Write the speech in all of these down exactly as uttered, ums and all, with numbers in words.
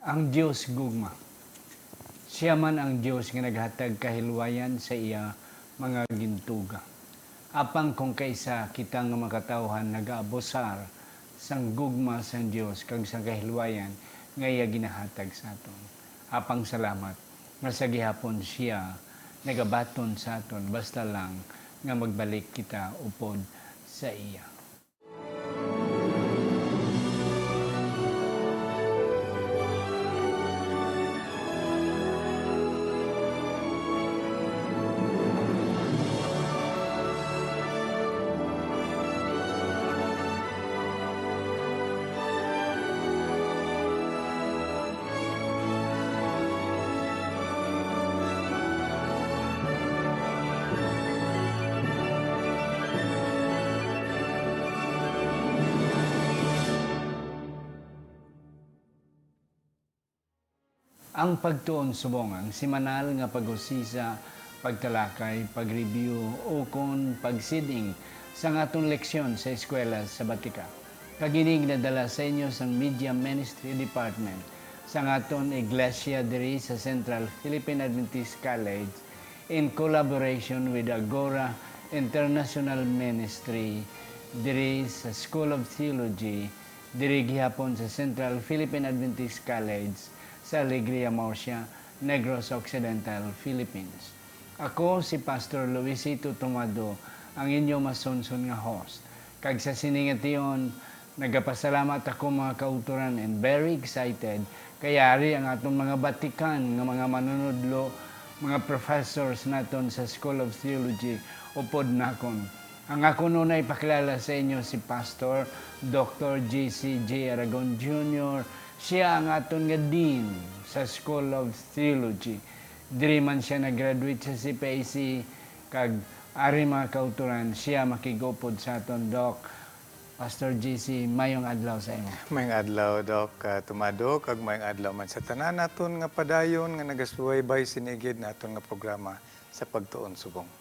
Ang Dios gugma. Sia man ang Dios nga naghatag kahilwayan sa iya mga gintuga. Apang kon kaisa kita nga makatawhan nagaabusar sang gugma sang Dios kag sang kahilwayan nga iya ginahatag sa aton. Apang salamat nga sa gihapon sia nagabaton sa aton, basta lang nga magbalik kita upod sa iya. Ang pagtuon subong ang semanal nga pag-usisa, pagtalakay, pag-review, ukon pagsiding sang aton leksyon sa Eskwela Sabatika. Kag ini ginadala sa inyo sang Media Ministry Department sang aton iglesia diri sa Central Philippine Adventist College in collaboration with Agora International Ministry diri sa School of Theology diri gihapon sa Central Philippine Adventist College sa Alegria Murcia, Negros Occidental, Philippines. Ako si Pastor Luisito Tomado, ang inyo masunson nga host. Kag sa sini nga tion, nagapasalamat ako, mga kautoran, and very excited kay ari ang aton mga batikan nga mga manunudlo, mga professors naton sa School of Theology upod nakon. Ang akon una ipakilala sa inyo si Pastor Doctor J C J Aragon Junior. Sia ang aton nga Dean sa School of Theology. Diri man sia nag-graduate sa C P I C, kag ari, mga kautoran, sia makig-upod sa aton, Doc. Pastor J C, mayong adlaw sa imo. Mayong adlaw, Doc, ah, Tomado, kag mayong adlaw man sa tanan naton nga padayon nga nagasubaybay sini gid naton nga programa sa Pagtuon Subong.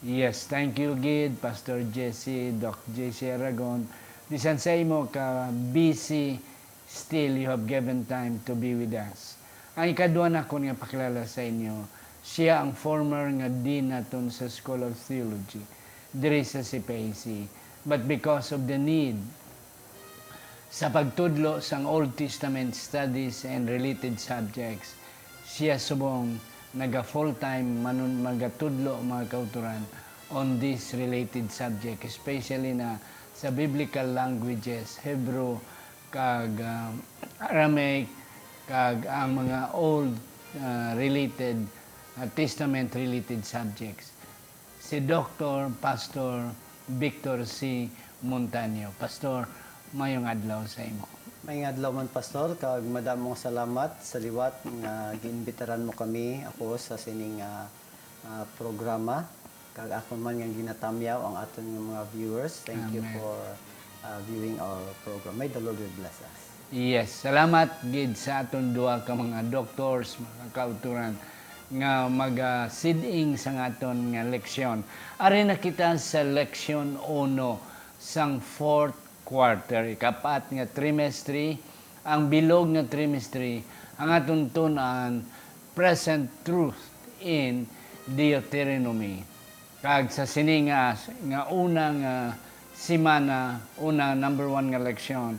Yes, thank you gid, Pastor J C, Doc J C Aragon. Bisan sa imo ka busy, still you have given time to be with us. Ang ikadua nakon nga pakilala sa inyo, sia ang former nga dean naton sa School of Theology diri sa C P I C. But because of the need sa pagtudlo sang Old Testament studies and related subjects, sia subong naga full-time manun-, magatudlo, mga kautoran, on this related subject, especially na sa biblical languages, Hebrew, kag, ah, Aramaic, kag ang mga Old, ah, related, ah, Testament related subjects. Si Doctor Pastor Victor C. Montaño. Pastor, mayong adlaw sa imo. Mayong adlaw man, Pastor, kag madamo nga salamat sa liwat nga giimbitaran mo kami, ako, sa sining, ah, ah, programa, kag ako man nga ginatamyaw ang aton nga mga viewers. Thank you Amen. for, ah, viewing our program. May the Lord will bless us. Yes, salamat gid sa aton duha ka mga doctors, mga kautoran, nga magasid-ing sang aton nga leksyon. Ari na kita sa leksyon uno sang fourth quarter, ikapat nga trimestre, ang bilog nga trimestre, ang aton tun-an, present truth in Deuteronomy. Kag sa sini nga, nga una nga semana, una, number one nga leksyon,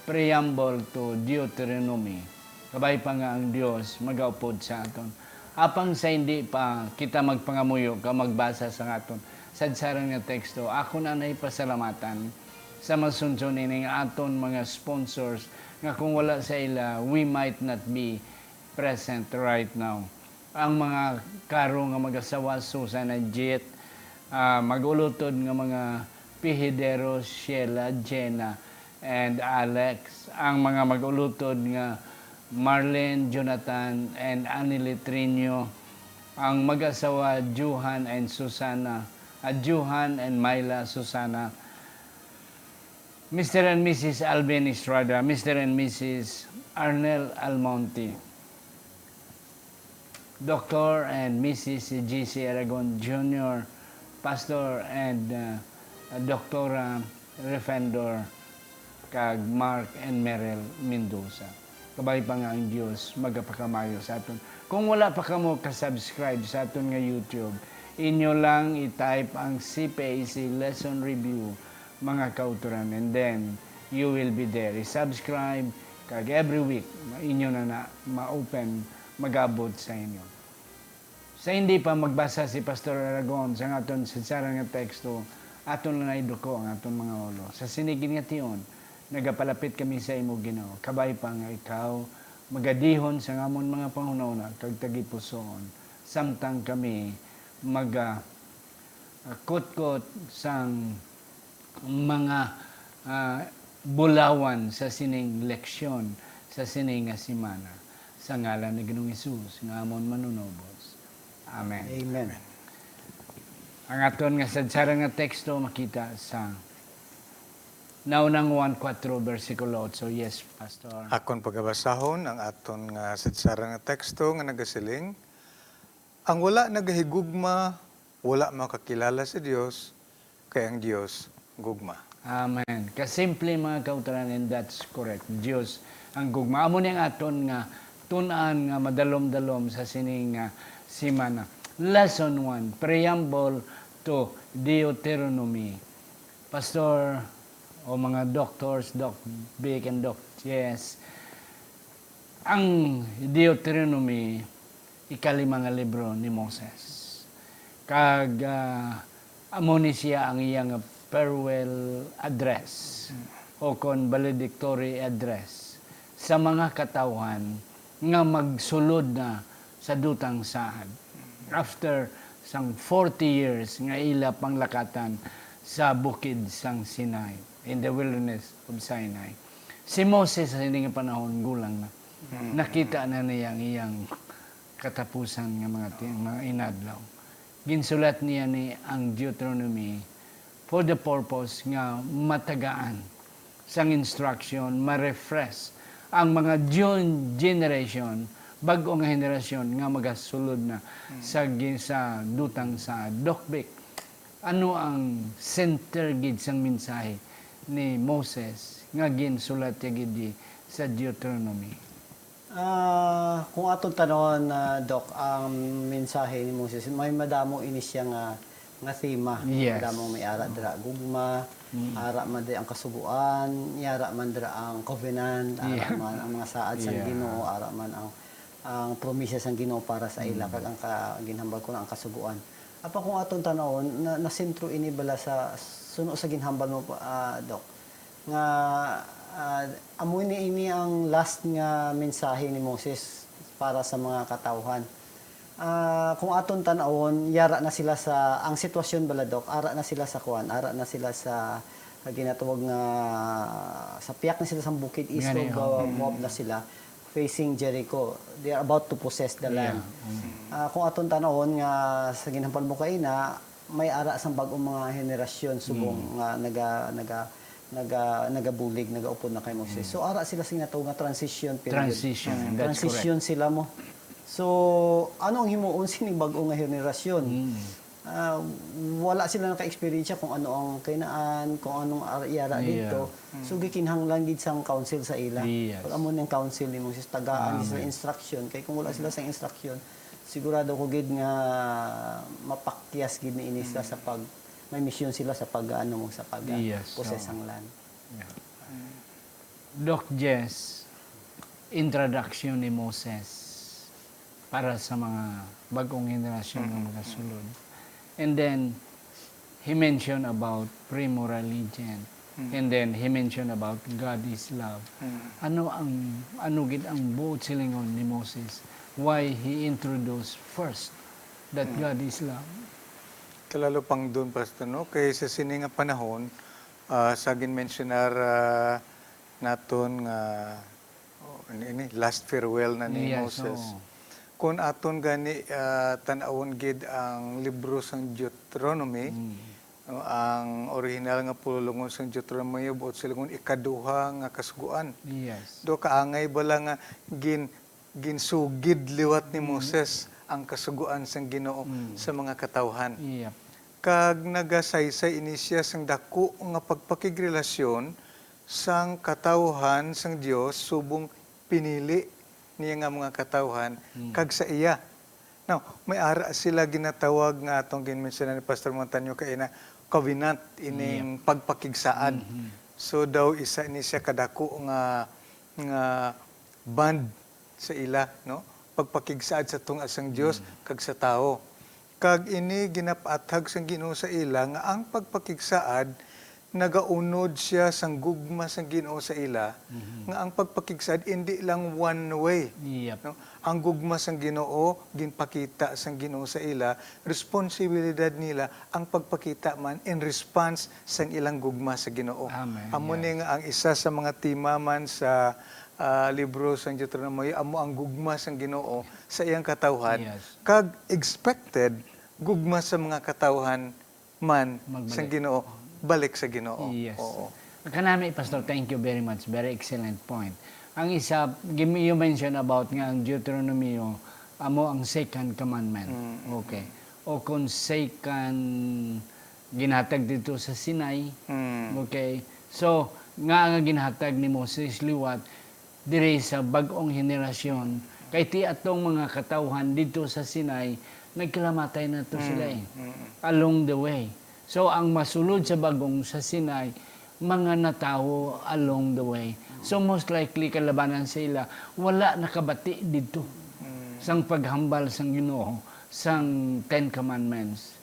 Preamble to Deuteronomy. Kabay pa nga ang Dios magaupod sa aton. Apang sa hindi pa kita magpangamuyo ka magbasa sa aton sadsaran nga teksto, ako na naipasalamatan sa masunson ini nga aton mga sponsors nga kung wala sa ila, we might not be present right now. Ang mga karo nga mag-asawa, Susan and Jet, ah, mag-ulutod nga mga pihidero, Sheila, Jenna, and Alex. Ang mga mag-ulutod nga Marlene, Jonathan, and Annie Letrinho. Ang mag-asawa, Johan and Susana, ah, Johan and Myla Susana. Mister and Missus Alvin Estrada, Mister and Missus Arnel Almonte, Doctor and Missus G C Aragon Junior, Pastor and, uh, Doctora Refendor, kag Mark and Meryl Mendoza. Kabay pa nga ang Dios magapakamayo sa aton. Kung wala pa kamo ka-subscribe sa aton nga YouTube, inyo lang i-type ang C P A C Lesson Review, mga kautoran, and then you will be there. I-subscribe, kag every week, inyo na na ma-open, mag-abot sa inyo. Sa hindi pa magbasa si Pastor Aragon sa aton sadsaran nga teksto, aton lang iduko ang aton mga ulo. Sa sini gid nga tion, nagapalapit kami sa imo, Ginoo. Kabay pa nga ikaw magadihon sa amon mga panghunahuna kag tagipusoon, samtang kami maga-, ah, kutkot sang mga, ah, bulawan sa sining leksyon sa sini nga semana. Sa ngalan ni Ginoong Hesus nga amon Manunubos. Amen. Amen. Ang aton nga sadsaran nga teksto makita sa Naunang Juan four, bersikulo eight. Yes, Pastor. Akon pagabasahon ang aton nga sadsaran nga teksto nga nagasiling, "Ang wala nagahigugma, wala makakilala sa Dios, kay ang Dios gugma." Amen. Kasimple, mga kautoran, and that's correct. Dios ang gugma. Amo ni ang aton nga tun-an nga madalom-dalom sa sini nga semana. Lesson one, Preamble to Deuteronomy. Pastor, o mga doctors, Doc Vic and Doc Jess, ang Deuteronomy, ikalima nga libro ni Moses. Kag, ah, amo ni siya ang iyang farewell address o kon valedictory address sa mga katawhan nga magsulod na sa dutang saad after sang forty years nga ila panglakatan sa bukid sang Sinai, in the wilderness of Sinai. Si Moses sa sini nga panahon, gulang na. Mm. Nakita na niya ang iyang katapusan nga mga ti-, mga inadlaw. Ginsulat niya ni ang Deuteronomy for the purpose nga matagaan sang instruction, ma-refresh ang mga gen-, generation, bag-o nga henerasyon nga magasulod na Mm. sa gi-, sa dutang sa Doc Vic. Ano ang center gid sang mensahe ni Moses nga ginsulat niya gid di sa Deuteronomy? Ah, kung aton tanawon, ah, Doc, ang mensahe ni Moses, may madamo ini siya nga, nga tema. Yes. Madamo may ara dira gugma, Mm. ara man dira ang kasugoan, ara man dira ang covenant, ara Yeah. man ang mga saad sang Yeah. Ginoo, ara man ang, ang promisa sang Ginoo para sa ila, Mm. kag ang ka-, ginhambal ko na ang kasugoan. Apan kung aton tanawon, na, nasentro ini bala sa, suno sa ginhambal mo, ah, Doc, nga, ah, amo ni ini ang last nga mensahe ni Moses para sa mga katawhan. Ah, kung aton tan-awon, yara na sila sa, ang sitwasyon bala, Doc, ara na sila sa kuan, ara na sila sa, sa ginatawag nga, sa piyak na sila sa bukid, east Ngani, of, oh. uh, Moab na sila, facing Jericho. They are about to possess the Yeah. land. Mm. Ah, kung aton tan-awon nga sa ginhambal mo kaina, may ara sang bag-ong mga henerasyon subong Mm. nga naga-, naga-, naga-, nagabulig, nagaupod na kay Moses. Mm. So, ara sila sa ginatawag nga transition period. Transition, Mm. that's Transition correct. sila mo. So, ano ang himuon sining bag-o nga henerasyon? Mm. Ah, wala sila naka-eksperyensya kung ano ang kainaan, kung anong ar-, yara Yeah. dito. Mm. So, gikinahanglan gid sang counsel sa ila. Yes. Pag amo ning counsel ni Moses, tagaan sila Amen. instruction. Kay kung wala sila sa instruction, sigurado ko gid nga mapakyas gid ni ini sila Mm. sa pag, may misyon sila sa pag, ano mo, sa pag, ah, Yes, possess oo. ang land. Yeah. Mm. Doc Jess, introduction ni Moses para sa mga bag-ong henerasyon nga Mm. magasulod. And then, he mentioned about premoralism. Mm. And then, he mentioned about God is love. Mm. Ano ang, ano gid ang buot silingon ni Moses? Why he introduced first that Mm. God is love? Kalalo pang dun, Pastor, no? Kay sa sini nga panahon, ah, sa ginmensyonar, ah, naton nga, oh, ini, ini, last farewell na ni Yes, Moses. oo. Kung aton gani, ah, tan-awon gid ang libro sang Deuteronomy, Mm. no, ang original nga pululongon sang Deuteronomy, buot silingon, ikaduha nga kasugoan. Yes. Do kaangay bala nga gin-, ginsugid liwat ni Mm. Moses ang kasugoan sang Ginoo Mm. sa mga katawhan. Yep. Kag nagasaysay ini siya sang daku nga pagpakigrelasyon sang katawhan sang Dios subong pinili niya nga mga katawhan Mm. kag sa iya. Now, may ara sila ginatawag nga atong ginmensyonan ni Pastor Montaño kaina, covenant, ining pagpakigsaad. Mhm. So daw isa ni siya kadako nga, nga bond sa ila, no? Pagpakigsaad sa tunga sang Dios Mm. kag sa tawo. Kag ini ginapaathag sang Ginoo sa ila nga ang pagpakigsaad nagaunod siya sang gugma sang Ginoo sa ila, Mhm. nga ang pagpakigsaad indi lang one way, Yep. no? Ang gugma sang Ginoo ginpakita sang Ginoo sa ila, responsibilidad nila ang pagpakita man in response sang ilang gugma sa Ginoo. Amen. Amo Yes. ni nga ang isa sa mga tema man sa, ah, libro sang Deuteronomy, amo ang gugma sang Ginoo sa iyang katawhan, Yes. kag expected gugma sa mga katawhan man Magbalik. sang Ginoo, balik sa Ginoo. Yes. Oo. Kanami, Pastor, thank you very much. Very excellent point. Ang isa, gim-, you mentioned about nga ang Deuteronomio, amo ang second commandment. Mm, mm, Okay. mm. O kung second, ginhatag dito sa Sinai. Mm. Okay. So, nga nga ginhatag ni Moses liwat, diri sa bag-ong henerasyon, kay ti atong mga katawhan didto sa Sinai nagkalamatay na to sila, Mm, eh, mm. along the way. So, ang masulod sa bag-ong sa Sinai, mga natawo along the way. So, most likely, kalabanan sa ila, wala nakabati didto Mm. sang paghambal sang Ginoo, sang Ten Commandments.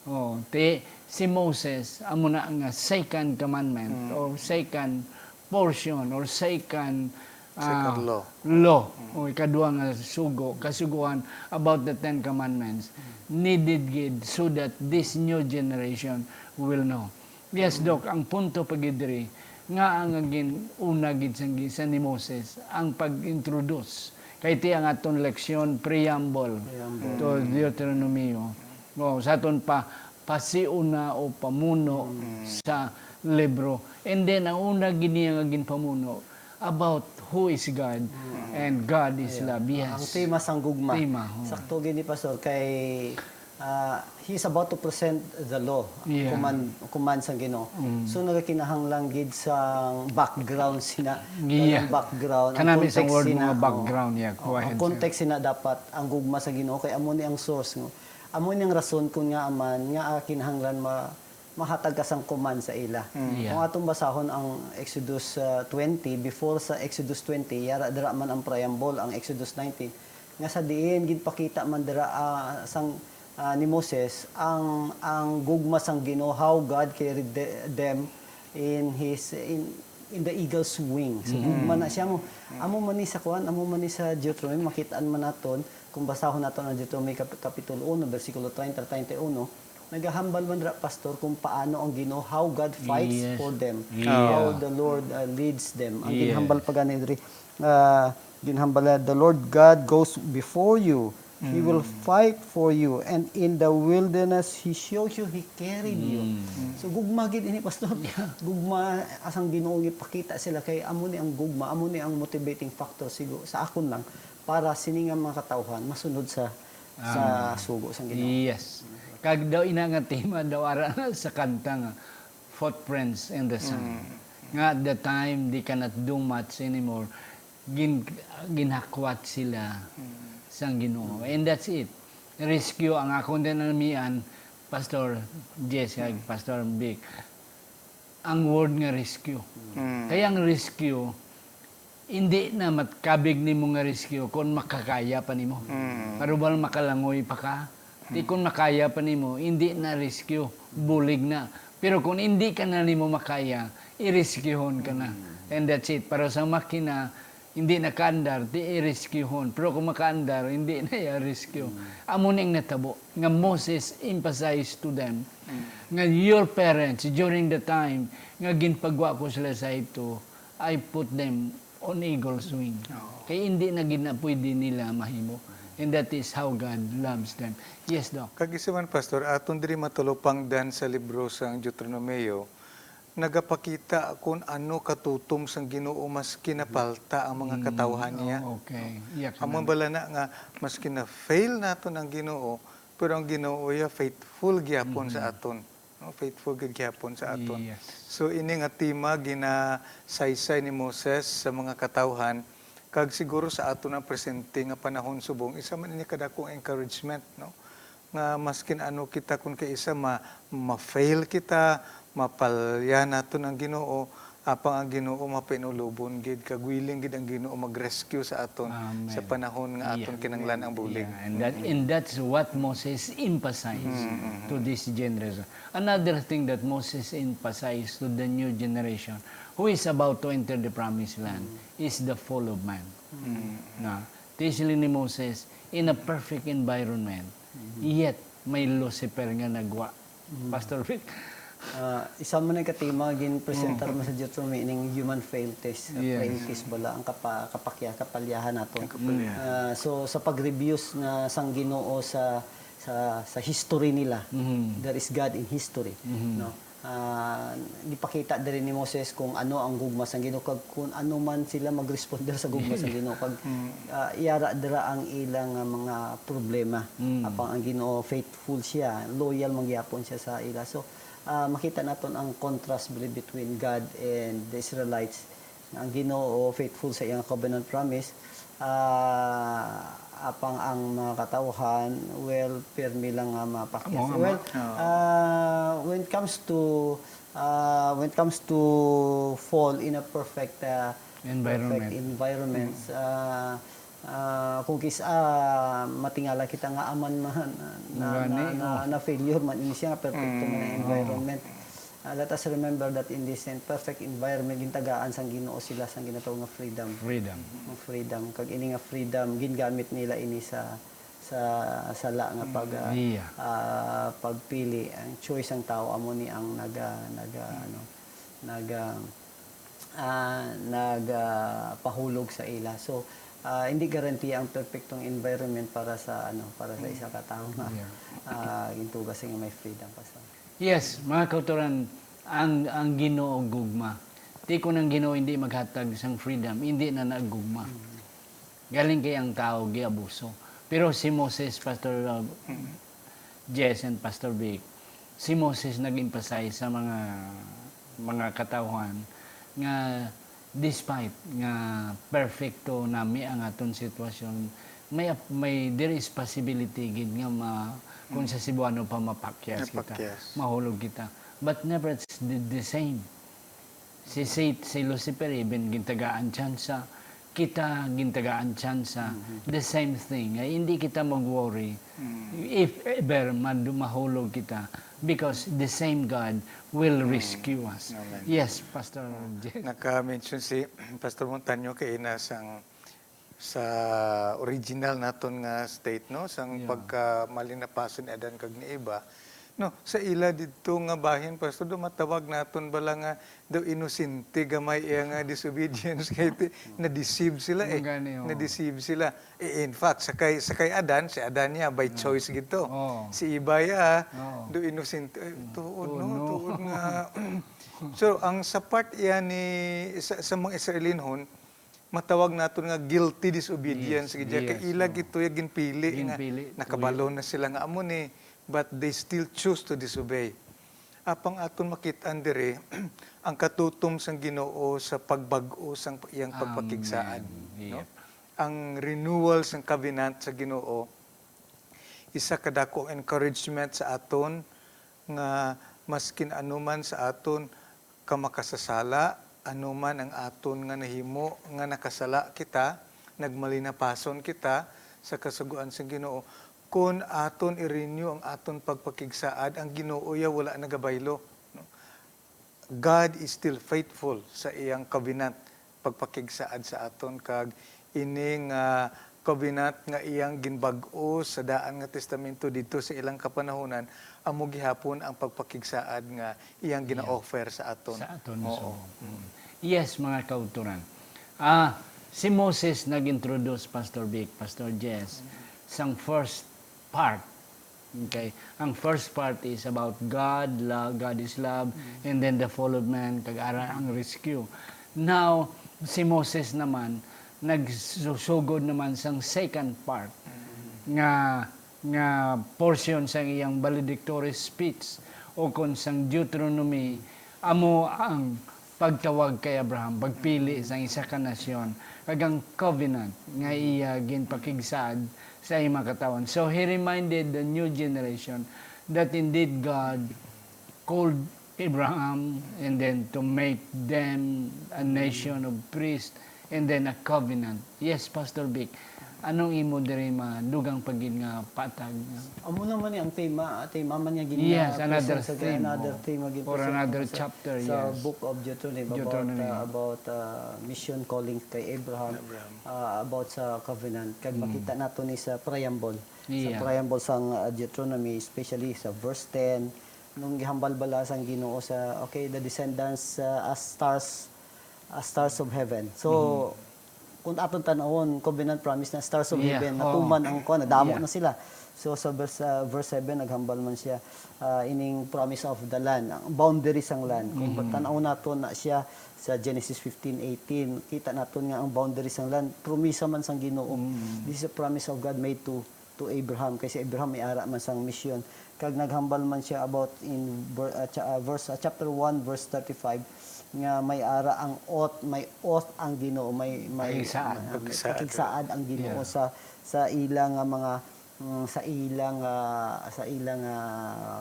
Oh, ti, si Moses, amo na nga second commandment Mm. or second portion or second, ah, Second law. law, Mm. o ikadua nga sugo, kasugoan about the Ten Commandments, Mm. needed gid so that this new generation will know. Yes, Mm. Doc, ang punto pa gid diri, nga ang gin-, una gid sang gi-, sa ni Moses, ang pag-introduce. Kay ti ang aton leksyon, preamble Preamble. to Deuteronomio. O, sa aton pa, pasiuna o pamuno Mm. sa libro. And then, ang una gid niya nga ginpamuno about who is God Mm. and God is Ayan. love. Yes. Ang tema sang gugma. Tema, oh. Sakto gid ni Pastor kay, ah, he's about to present the law, Yeah. command, command sang Ginoo. Mm. So, nagakinahanglan gid sang background sina, Yeah. ang background, ang Kanami isang context word sina, mga oh. background, yeah. Go Oh, ang ahead, sir. context sina dapat ang gugma sa Ginoo kay amo ni ang source, no? Amo ni ang rason kung nga man nga, ah, kinahanglan ma-, mahatag ka sang command sa ila. Mm. Yeah. Kung atong basahon ang Exodus, ah, twenty, before sa Exodus twenty, yara dira man ang preamble, ang Exodus nineteen, nga sa diin ginpakita man dira, ah, sang, ah, ni Moses ang, ang gugma sang Ginoo, how God carried the-, them in his, in, in the eagle's wing. So, Mm. gugma na siya mo. Mm. Amo man ni sa kuan, amo man ni sa Deuteronomy, makitaan man naton, kung basahon naton ang Deuteronomy kap-, Kapitulo uno, bersikulo treinta, treinta y uno, nagahambal man dira, Pastor, kung paano ang Ginoo, how God fights Yes. for them, Yeah. how the Lord, uh, leads them. Ang Yes. ginhambal pa gani diri, uh, ginhambal na, "The Lord God goes before you. He will Mm. fight for you, and in the wilderness He showed you, He carried you." Mm. So, gugma gid ini, Pastor. Yeah. Gugma asang Ginoo gipakita sila kay amo ni ang gugma, amo ni ang motivating factor sigo sa akon lang para sini nga mga katawhan masunod sa, sa Amen. sugo sang Ginoo. Yes. Kag daw ina nga tema daw ara na sa kanta nga Footprints in the Sand. Mm. Nga at the time, they cannot do much anymore. Gin-, ginhakwat sila Mm. sang Ginoo. And that's it. Rescue ang akon din ang mian, Pastor Jess, kag Mm. Pastor Vic. Ang word nga rescue. Mm. Kaya ang rescue, hindi na matkabig nimo nga rescue kung makakaya pa nimo. Mm. Parubal makalangoy pa ka. Di Mm. kung makaya pa nimo, hindi na rescue, bulig na. Pero kung hindi ka na nimo makaya, i-rescuehan ka na. Mm. And that's it. Para sa makina, hindi na kaandar, di i-rescuehan. Pero kung makaandar, hindi na i-rescue. Mm. Amo ning natabo nga Moses emphasized to them Mm. nga your parents during the time nga ginpagwa ko sila sa Egipto, I put them on eagle's wing. Oo. Kay hindi na gid na pwede nila mahimo. And that is how God loves them. Yes, Doc. Kag isa man, Pastor, aton diri matalupangdan sa libro sang Deuteronomio, nagapakita kon ano katutom sang Ginoo maski napalta ang mga Mm, katawhan niya. Oh, okay. Yeah, Amo kanang bala na nga maski na-fail naton ang Ginoo, pero ang Ginoo iya faithful gyapon sa Mhm. aton. No, faithful gid gyapon sa aton. Yes. So, ini nga tema ginasaysay ni Moses sa mga katawhan, Kag siguro sa aton ang presente nga panahon subong, isa man ini kadakong encouragement, no? Nga maskin ano kita, kun kay isa ma-, ma-fail kita, mapalya naton ang Ginoo, apang ang Ginoo mapainulobon gid, kag willing gid ang Ginoo mag-rescue sa aton sa Amen. panahon nga aton Yeah. kinahanglan ang bulig. Yeah, and that, Mm. and that's what Moses emphasized Mm, mm, to mm. this generation. Another thing that Moses emphasized to the new generation who is about to enter the promised land Mm. is the fall of man. Mm, mm. Na, tiis ni Moses in a perfect environment, Mm. yet may Lucifer nga nagwa. Mm. Pastor Vic? Ah, isa man ang katima, ginpresentar Mm. mo sa Deuteronomy, ining human frailties, Yes. frailties bala, ang kapa-, kapakya-, kapalyahan naton. Ang kapalyahan. Ah, so, sa pag-reviews nga sang Ginoo sa, sa, sa history nila, Mm. there is God in history, Mm. no? Ah, gipakita diri ni Moses kung ano ang gugma sang Ginoo, kag kung ano man sila mag-responder sa gugma sang Ginoo. Kag, Mm. ah, iyara dira ang ilang, ah, mga problema. Mm. Apang ang Ginoo faithful siya, loyal man gyapon siya sa ila. So, ah, makita naton ang contrast really between God and the Israelites. Ang Ginoo faithful sa iyang covenant promise, ah, apang ang mga katawhan, well, pirmi lang nga mapakyas. Amo nga, Well, ma-, ah. ah, when it comes to, ah, when it comes to fall in a perfect, ah, Environment. perfect environments, Mm. ah, ah, kung kis-, ah, matingala kita nga aman man na, na, Gani, na, na, oh. na failure man ini siya nga perfecto man ang Mm. environment. Ah, let us remember that in this imperfect environment, gintagaan sang Ginoo sila sang ginatawag nga freedom. Freedom. Ang freedom. Kag ini nga freedom, gingamit nila ini sa, sa sala nga pag, ah, Iya. ah, pagpili. Ang choice sang tao amo ni ang naga-, naga-, ano, naga-, ah, nagapahulog sa ila. So, ah, hindi garantiya ang perpektong environment para sa, ano, para sa Mm. isa ka tawo nga, Yeah. ah, gintuga sa may freedom, Pastor. Yes, mga kautoran, ang, ang Ginoo gugma. Ti kun ang Ginoo hindi maghatag sang freedom, hindi na nagugma. Mm. Galing kay ang tao giabuso. Pero si Moses, Pastor, uh, Mm. Jess and Pastor Vic, si Moses nag-emphasize sa mga, mga katawhan nga despite nga perfecto nami ang aton sitwasyon, may, may, there is possibility gid nga ma-, kung Mm. sa Cebuano pa, mapakyas kita, Mapakyas. mahulog kita. But never it's the, the same. Si Sat-, si Lucifer even gintagaan tsansa, kita gintagaan tsansa, Mhm. the same thing. Ay, hindi kita mag-worry Mm. if ever mad-, mahulog kita, because the same God will Mm. rescue us. Amen. Yes, Pastor Mm. Jess. Naka-mention si Pastor Montaño kay ina sang sa original naton nga state, no? Sang Yeah. pagka malinapason ni Adan kag ni Eva. No, sa ila didto nga bahin, Pastor, do matawag naton bala nga daw inosente gamay iya nga disobedience kay ti-, na-deceive sila, eh. Mao gani, oh. Na-deceive sila. Eh, in fact, sa kay, sa kay Adan, si Adan niya, by Yeah. choice gid to. Oh. Si Eva, ya, Oh. do inosente. Eh, Mm. tuod, Tuod, no? no? Tuod nga. So, ang sa part iya ni, sa, sa mga Israelinhon, matawag naton nga guilty disobedience. Yes, Gid siya kay yes, ila oo. gid to ya ginpili nga Ginpili, nakabalo tuyo. na sila nga amo ni, but they still choose to disobey. Apang aton makit-an diri ang katutom sang Ginoo sa pagbag-o sang iyang pagpakigsaad, Amen. no? Yeah. Ang renewal sang covenant sa Ginoo, isa ka dako encouragement sa aton nga maskin ano man sa aton ka makasasala, ano man ang aton nga nahimo nga nakasala kita, nagmalinapason kita sa kasugoan sang Ginoo. Kon aton i-renew ang aton pagpakigsaad, ang Ginoo ya wala nagabaylo, no? God is still faithful sa iyang covenant, pagpakigsaad sa aton, kag ini nga covenant nga iyang ginbag-o sa daan nga testamento didto sa ilang kapanahonan, amo gihapon ang pagpakigsaad nga iyang Yeah. gina-offer sa aton. Sa aton, Oo. so, mm. Yes, mga kautoran. Ah, si Moses nag-introduce, Pastor Vic, Pastor Jess, sang first part. Okay? Ang first part is about God, love, God is love, Mm. and then the fall of man, kag ara ang rescue. Now, si Moses naman, nagsusugod naman sang second part Mm. nga, nga portion sang iyang valedictory speech o kon sang Deuteronomy, amo ang pagtawag kay Abraham, pagpili sang isa ka nasyon, kag ang covenant nga iya ginpakigsaad sa iyang mga katawhan. So, he reminded the new generation that indeed God called Abraham and then to make them a nation of priests and then a covenant. Yes, Pastor Vic, anong imo diri madugang pa gid nga patag? Amo naman ni ang tema, tema man nga gin-, Yes, ah, another present sa theme, another oh. theme nga gin-, Or present another sa, chapter, sa yes. Book of Deuteronomy, Deuteronomy. About, ah, about, ah, mission calling kay Abraham, Abraham. Ah, about sa covenant. Kag Mm. makita nato ni sa preamble. Sa Yeah. preamble sang, ah, Deuteronomy, especially sa verse ten, nung gihambal bala sang Ginoo sa, okay, the descendants, ah, as stars, as stars of heaven. So, Mm-hmm. kung aton tan-awon, covenant promise na stars of Yeah. heaven, Oh. natuman ang kuwan, nadamo Yeah. na sila. So, sa verse, ah, verse seven, naghambal man siya, ah, ining promise of the land, ang boundary sang land. Kung Mm-hmm. tan-awon naton na siya sa Genesis fifteen eighteen, kita naton nga ang boundary sang land, promisa man sang Ginoo. Mm-hmm. This is a promise of God made to to Abraham, kay si Abraham may ara man sang misyon. Kag naghambal man siya about in ver-, ah, cha-, ah, verse, ah, chapter one, verse thirty-five, nga may ara ang oath, may oath ang Ginoo, may, may, Pakigsaad. may, ah, may Pakigsaad. Pakigsaad ang Ginoo Yeah. sa, sa ila nga mga, mm, sa ila nga, sa ila nga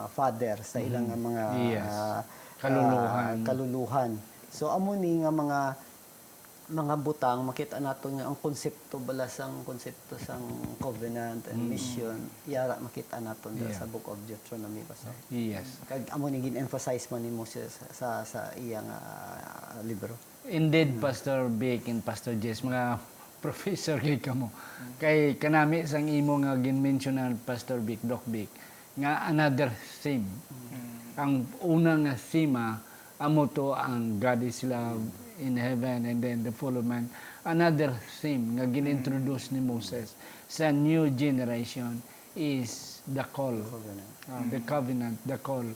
father, sa ila Mhm. nga mga, Yes. ah, Kaluluhan. ah, kaluluhan. So, amo ni nga mga mga butang, makita naton nga ang konsepto bala sang konsepto sang covenant and Mm. mission, yara makita naton da Yeah. sa Book of Deuteronomy, Pastor. Yes. Kag amo ni gin-emphasize man ni Moses sa, sa, sa iya nga, ah, libro. Indeed, Mm. Pastor Vic and Pastor Jess, mga professor gid kamo. Mm. Kay kanami sang imo nga gin-mentionan, Pastor Vic, Doc Vic, nga another theme. Mm. Ang una nga theme, ah, amo to ang God is love in heaven and then the fall of man. Another theme nga gin-introduce ni Moses sa new generation is the call, Covenant. ah, the Mm. covenant, the call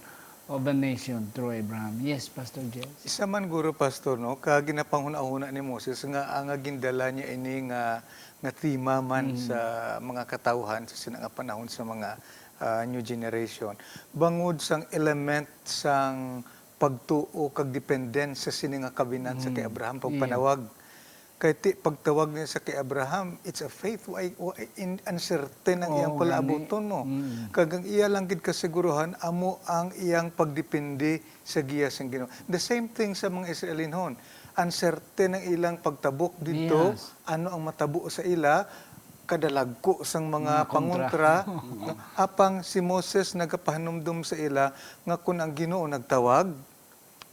of a nation through Abraham. Yes, Pastor Jess. Isa man guro, Pastor, no, ka ginapanghuna-huna ni Moses nga ang gindala niya ini nga, nga tema man Mm. sa mga katawhan sa sina nga panahon sa mga ah, new generation, bangod sang element sang pagtuo kag dependence sa sini nga covenant sa kay Mm. Abraham, Yeah. pagpanawag. Kay ti, pagtawag niya sa kay Abraham, it's a faith. Wa, wa, in, uncertain ang Oo, iyang gani. palaabuton mo. Mm. Kag ang iya lang gid kasiguruhan, amo ang iyang pagdepende sa giya sang Ginoo. The same thing sa mga Israelinhon. Uncertain ang ilang pagtabok didto, Yes. ano ang matabo sa ila, kadalagko sang mga Mga kontra. pangontra, no? Apang si Moses nagapahanumdom sa ila nga kun ang Ginoo nagtawag,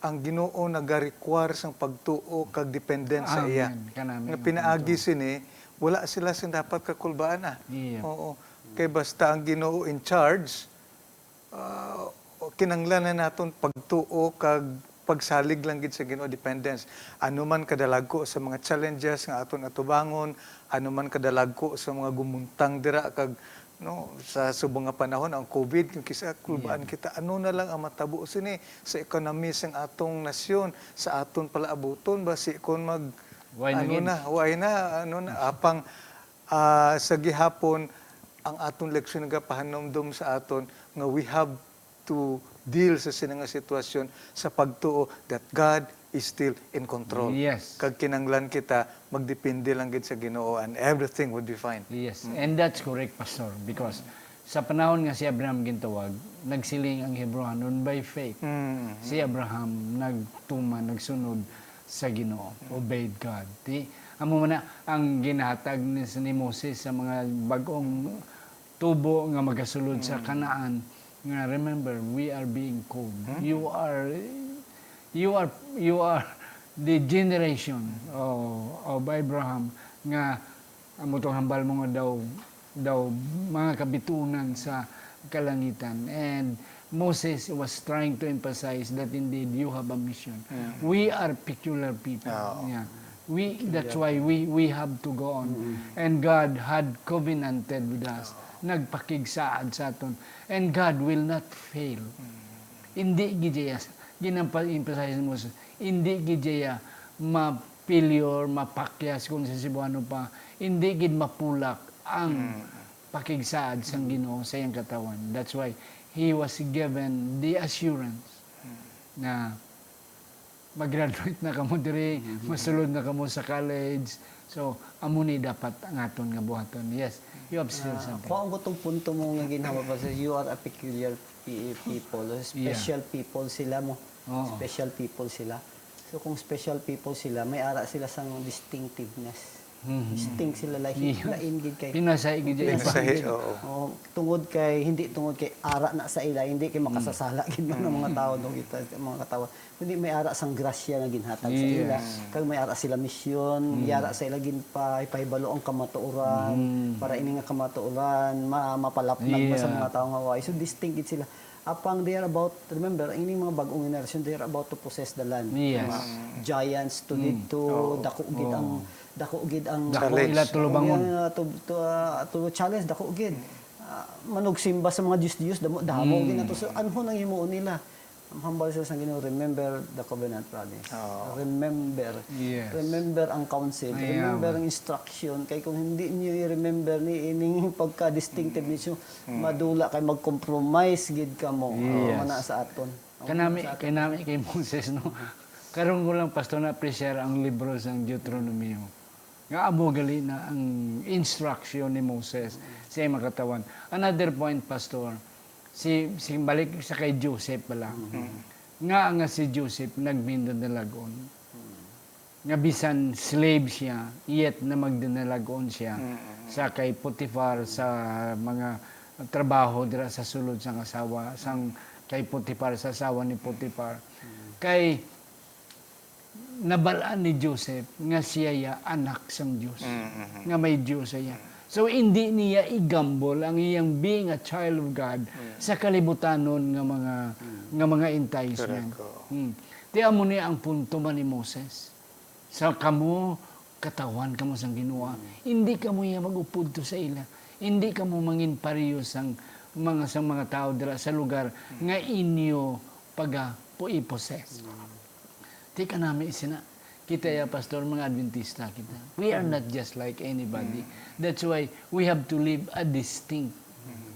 ang Ginoo nagarequire sang pagtuo kag dependence sa iya. Amen. Kanami Nga ang pinaagi punto. sini, wala sila sing dapat kakulbaan, ah. Iya. Oo. Kay basta ang Ginoo in charge, ah, kinahanglan na naton pagtuo kag pagsalig lang gid sa Ginoo, dependence. Ano man kadalagko sa mga challenges nga aton atubangon, ano man kadalagko sa mga gumuntang dira kag, no, sa subong nga panahon ang covid, kung kisa kulbaan Yeah. kita, ano na lang ang matabo sini sa ekonomiya sang atong nasyon, sa aton palaabuton ba si kon mag Why na ano gid? na, why na, ano na, apang, ah, sa gihapon ang aton leksyon nagapahanumdom sa aton nga we have to deal sa sini nga sitwasyon sa pagtuo that God is still in control. Yes. Kag kinahanglan kita magdepende lang gid sa Ginoo and everything would be fine. Yes, Mm. and that's correct, Pastor, because sa panahon nga si Abraham gintawag, nagsiling ang Hebreohanon by faith. Mm. Si Abraham nagtuman, nagsunod sa Ginoo, obeyed God. Di, amo man na ang ginahatag ni, ni Moses sa mga bag-ong tubo nga magasulod sa Mm. Canaan, nga, remember, we are being called. Mm. You are, you are, you are the generation of, of Abraham nga amo tong hambal mo nga daw, daw mga kabitunan sa kalangitan. And Moses was trying to emphasize that indeed you have a mission. Mm. We are peculiar people. Oo. Yeah. We, that's why we, we have to go on. Mm. And God had covenanted with us. Nagpakigsaad sa aton. And God will not fail. Mm. Hindi gid siya, ginampa-, emphasize mo sa, hindi gid siya ma-failure, mapakyas kung sa Cebuano pa, hindi gid mapulak ang Mm. pakigsaad sang Ginoo sa iyang katawhan. That's why he was given the assurance Mm. na Mag-graduate na kamo diri, masulod na kamo sa college. So, amo ni dapat ang aton nga buhaton. Yes, you have still Ah, something. Kuha ko tong punto mo nga ginhawak, Pastor. You are a peculiar pe-, people. Yeah. Special people sila mo. Oo. Special people sila. So, kung special people sila, may ara sila sang distinctiveness. Mhm. Distinct sila, lahi, Yes. lain gid kay Pinasahi gid dyan. Pinasahi, Pinasahi, oo. Oo, tungod kay, hindi tungod kay ara na sa ila, hindi kay Mm. makasasala gid man ang mga Mm. tao, no, kita, mga katawhan. Kundi may ara sang grasya nga ginhatag sa ila. Yes. Kag may ara sila misyon, Mm. may ara sa ila ginpa-, ipahibalo ang kamatuoran, Mm. para ini nga kamatuoran, ma-, mapalapnag man sa Yeah. mga tao nga wala. So, distinct gid sila. Apang they are about, remember, ang ining mga bag-ong generasyon, they are about to possess the land. Yes. Mga giants to Mm. didto, Oh. dako gid ang, Oh. dako gid ang Dako Challenge. ila tulubangon. Yeah, to, to, ah, to challenge, dako gid. Ah, manugsimba sa mga diyos-diyos, damo, damo Mm. gid na to. So, ano nang himuon nila? Ang hambal sa sang Ginoo, remember the covenant promise. Oh. Remember. Yes. Remember ang counsel. Ayaw. Remember ang instruction. Kay kung hindi niyo i-remember ni ining pagka-distinctive Mm. ninyo, Mm. madula kay mag-compromise gid kamo. Yes. Mana sa aton. Kanami, Sa aton. kanami kay Moses, no? Karon ko lang, Pastor, na-appreciate ang libro sang Deuteronomio. Nga amo gali na ang instruction ni Moses sa iyang mga katawhan. Another point, Pastor, si, si balik sa kay Joseph pala. Mm. Nga, nga si Joseph nagmindanalag-on. Mm. Nga bisan slave siya, yet na magdanalag-on siya Mm, mm, mm. sa kay Potiphar, sa mga trabaho dira sa sulod sang asawa, sang kay Potiphar, sa asawa ni Potiphar. Mm. Kay nabal-an ni Joseph nga siya ya anak sang Dios, Mm, mm, mm. nga may Dios siya. Mm. So, hindi niya i-gamble ang iyang being a child of God Mm. sa kalibutanon nga mga, Mm. nga mga enticement. Correct, oo. Mm. Ti amo ni ang punto man ni Moses. Sa kamo, katawhan kamo sang Ginoo. Mm. Hindi kamo iya mag-upod to sa ila. Hindi kamo mangin pareho sang mga, sang mga tawo dira sa lugar Mm. nga inyo paga-, po-, i-possess. Mm. Ti kanami sina, kita ya, Pastor, mga Adventista kita. We are Mm. not just like anybody. Mm. That's why we have to live a distinct Mm.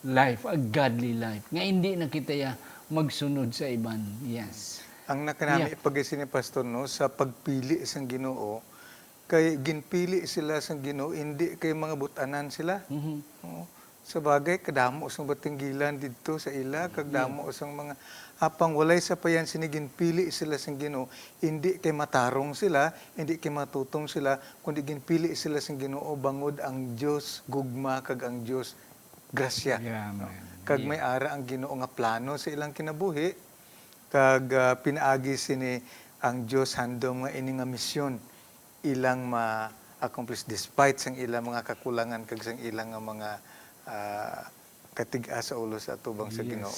life, a godly life. Nga hindi na kita ya magsunod sa iban. Yes. Ang nakanami Yeah. pag-, sini, Pastor, no, sa pagpili sang Ginoo, kay ginpili sila sang Ginoo, hindi kay mga but-anan sila. Mhm. Oo. Sa bagay, kadamo sang batinggilan didto sa ila, kag Yeah. damo sang mga, apang walay sapayan sini, ginpili sila sang Ginoo, hindi kay matarong sila, hindi kay matutom sila, kundi ginpili sila sang Ginoo bangod ang Dios gugma kag ang Dios grasya, Yeah, no? Amen. Kag Yeah. may ara ang Ginoo nga plano sa ilang kinabuhi, kag, ah, pinaagi sini ang Dios handom nga ini nga misyon ilang ma-accomplish despite sang ilang mga kakulangan kag sang ilang nga mga, ah, katig-a sa ulo sa atubang sa Yes. Ginoo.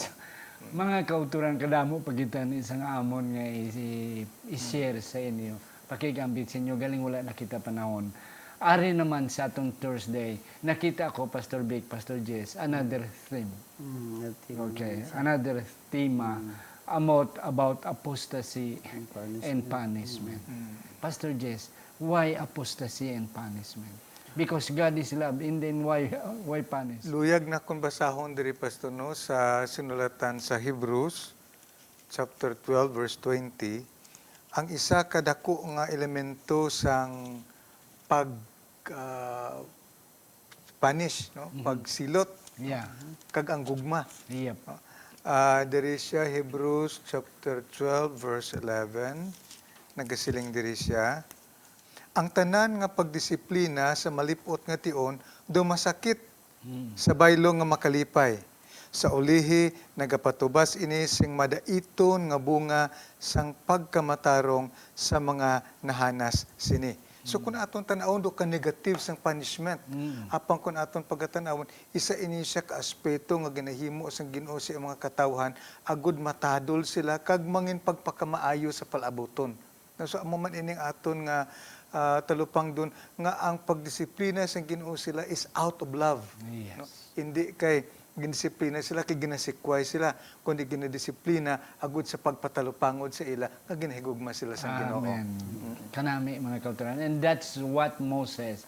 Mga kautoran, kadamo pa kita ni isang amon nga i-, i-, i-share sa inyo. Pakigambit sa inyo, galing wala na kita panahon. Ari naman sa atong Thursday, nakita ko, Pastor Vic, Pastor Jess, another theme. Mm, another theme Okay, naman siya. another tema Mm. about, about apostasy And punishment. and punishment. Mm. Mm. Pastor Jess, why apostasy and punishment? Because God is love, and then why, why punish? Luyag na kung basahon diri, Pastor, no, sa sinulatan sa Hebrews, chapter twelve, verse twenty, ang isa ka dako nga elemento sang pag, ah, punish, no? Mhm. Pagsilot, no? Yeah. Kag ang gugma. Yep. Ah, diri siya, Hebrews chapter twelve, verse eleven. Nagasiling diri siya, "Ang tanan nga pagdisiplina sa malip-ot nga tion daw masakit Mm. sa baylo nga makalipay. Sa ulihi, nagapatubas ini sing madaiton nga bunga sang pagkamatarong sa mga nahanas sini." So, Mm. kung aton tan-awon, do ka negative sang punishment. Mm. Apang kung aton pagkatan-awon, isa ini siya ka aspeto nga ginahimo sang Ginoo sa iyang mga katawhan, agud matadol sila kag mangin pagpakamaayo sa palabuton. No, so, amo man ining aton nga, ah, talupangdon nga ang pagdisiplina sang Ginoo sila is out of love. Yes. No? Hindi kay gindisiplina sila, kay ginasikway sila, kundi ginadisiplina agud sa pagpatalupangod sa ila nga ginahigugma sila sang Ginoo. Amen. Mm. Kanami, mga kautoran. And that's what Moses,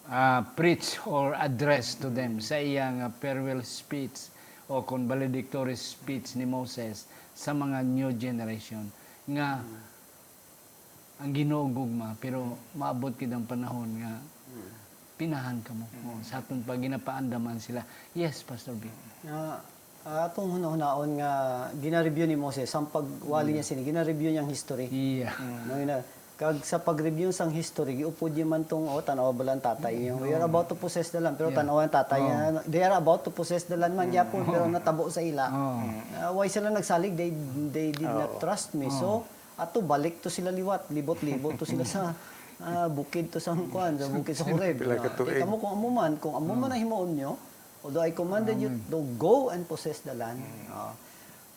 ah, preach or address to them sa iya nga farewell speech o kon valedictory speech ni Moses sa mga new generation. nga ang Ginoo gugma, pero maabot gid ang panahon nga pinahan kamo. Oh, sa aton pa, ginapaandaman sila. Yes, Pastor Vic. Nga, ah, atong hunahunaon nga gina-review ni Moses, ang pagwali niya sini, gina-review niyang history. Yeah. No, ina, kag sa pag-review sang history, giupod niya man tong, "Oh, tanawa bala ang tatay. We are about to possess the land." Pero Yeah. Tanawa ang tatay. Oh. Nga, they are about to possess the land man gyapon, pero natabo sa ila. Oh. Ah, why sila nagsalig? They, they did not Oo. Trust me. So, ato balik to sila liwat. Libot-libot to sila sa ah, bukid to sa kuan, sa bukid sa Horeb. Pila ka Ah, tuig. Kamo kung amo man, kung amo man ang himuon nyo, although I commanded you to go and possess the land, ah,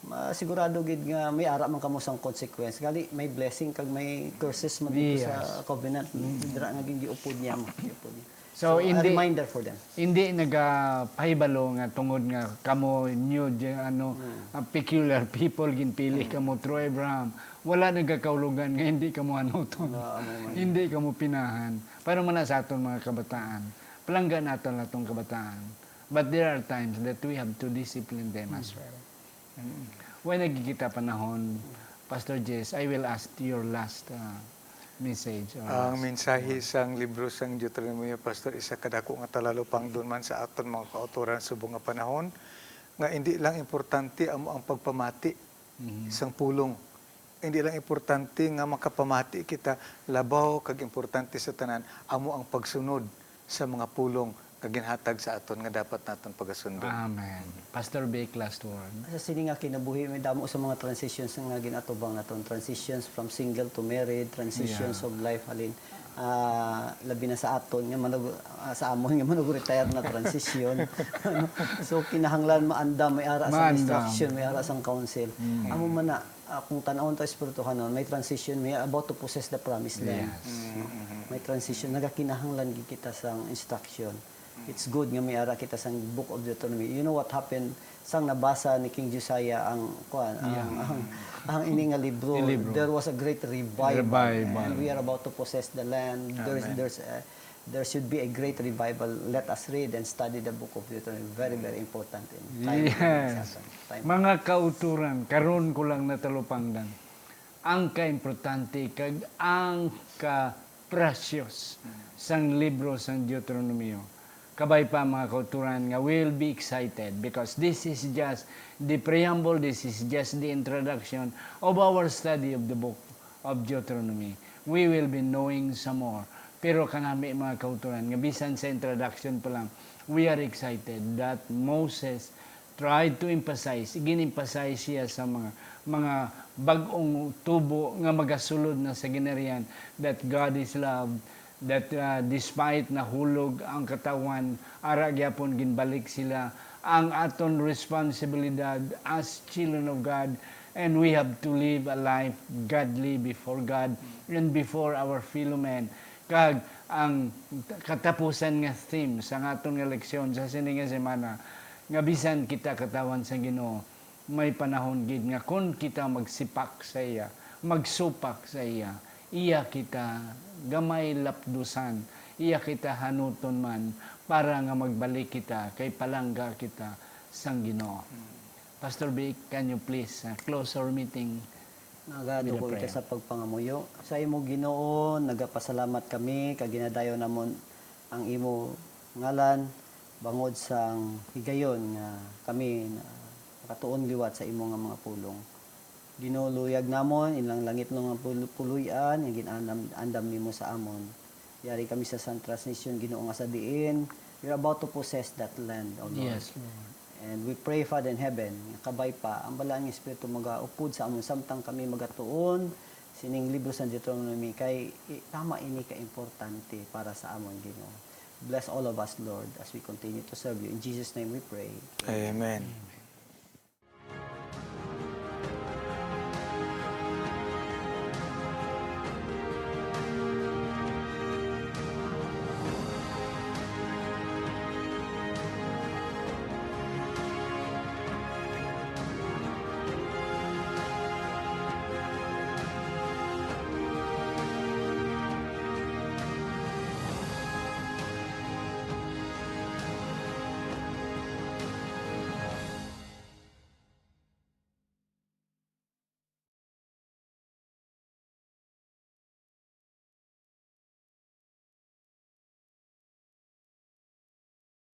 ma- sigurado gid nga may ara man kamo sang consequence. Gali, may blessing kag may curses man dito sa Yes. covenant. Dira nga gingiupod niya mo. Giupod niya. So, So, a hindi- reminder for them. Hindi nagapahibalo nga tungod nga kamo new gen-, ano, ah, peculiar people, ginpili kamo through Abraham. Wala nagakaulogan nga hindi kamo hanuton. Ah, amo man. Hindi kamo pinahan. Para man na sa aton mga kabataan. Palangga naton atong kabataan. But there are times that we have to discipline them as well. Mm. Way nagkikita panahon, Pastor Jess, I will ask your last uh, message. Or Ang last mensahe sang libro sang Deuteronomio, Pastor, isa ka dako nga talalupangdon man sa aton mga kautoran subong nga panahon, nga hindi lang importante amo ang pagpamati sang pulong. Hindi lang importante nga makapamati kita, labaw kag importante sa tanan amo ang pagsunod sa mga pulong nga ginhatag sa aton nga dapat naton pagasundon. Amen. Pastor Vic, last word. Sa sini nga kinabuhi, may damo sa mga transitions nga ginatubang naton. Transitions from single to married, transitions Yeah. of life, halin, ah, labi na sa aton, nga manag, ah, sa amon, nga manag-retire na transition. Ano? So, kinahanglan maandam, may ara sa Maandam. instruction, may ara sang counsel. Amo man na, ah, kung tanawon ta espirituhanon, may transition, may about to possess the promised land. Yes. No? May transition, nagakinahanglan gid kita sang instruction. It's good nga may ara kita sang Book of Deuteronomy. You know what happened sang nabasa ni King Josiah ang, kuan, ang, Yeah. ang, ang ini nga libro? Yung libro. There was a great revival. Revival. And we are about to possess the land. There's, Amen. there's, uh, there should be a great revival. Let us read and study the Book of Deuteronomy. Very, very important in time. Yes. Sa aton time. Mga kauturan, karon ko lang natalupangdan. Ang kaimportante kag ang ka-precious sang libro sang Deuteronomio. Kabay pa, mga kauturan, nga we'll be excited because this is just the preamble, this is just the introduction of our study of the book of Deuteronomy. We will be knowing some more. Pero kanami, mga kauturan, nga bisan sa introduction pa lang, we are excited that Moses tried to emphasize, gin-emphasize siya sa mga, mga bag-ong tubo nga magasulod na sa ginharian, that God is love, that, uh, despite nahulog ang katawhan, ara gyapon ginbalik sila. Ang aton responsibilidad as children of God, and we have to live a life godly before God and before our fellow men. Kag ang katapusan nga theme sa aton nga leksyon sa sini nga semana, nga bisan kita katawhan sa Ginoo, may panahon gid nga kon kita magsipak sa iya, magsupak sa iya, iya kita gamay lapdusan, iya kita hanuton man, para nga magbalik kita kay palangga kita sang Ginoo. Pastor Vic, can you please, uh, close our meeting? Nagaadto With a ko kita prayer. Sa pagpangamuyo. Sa imo, Ginoo, nagapasalamat kami kag ginadayon namon ang imo ngalan bangod sang higayon nga kami na makatuon liwat sa imo nga mga pulong. Ginoo, luyag namon ilang langit nga pul-, puloy-an nga gin-andam, andam nimo sa amon. Yari kami sa sang transition, Ginoo, nga sa diin we're about to possess that land, O Lord. Yes, Lord. And we pray, Father in heaven, nga kabay pa ang Balaang Espiritu magaupod sa amon samtang kami magatuon sining libro sa Deuteronomy, kay i-, tama ini ka importante para sa amon, Ginoo. Bless all of us, Lord, as we continue to serve you. In Jesus' name we pray. Amen.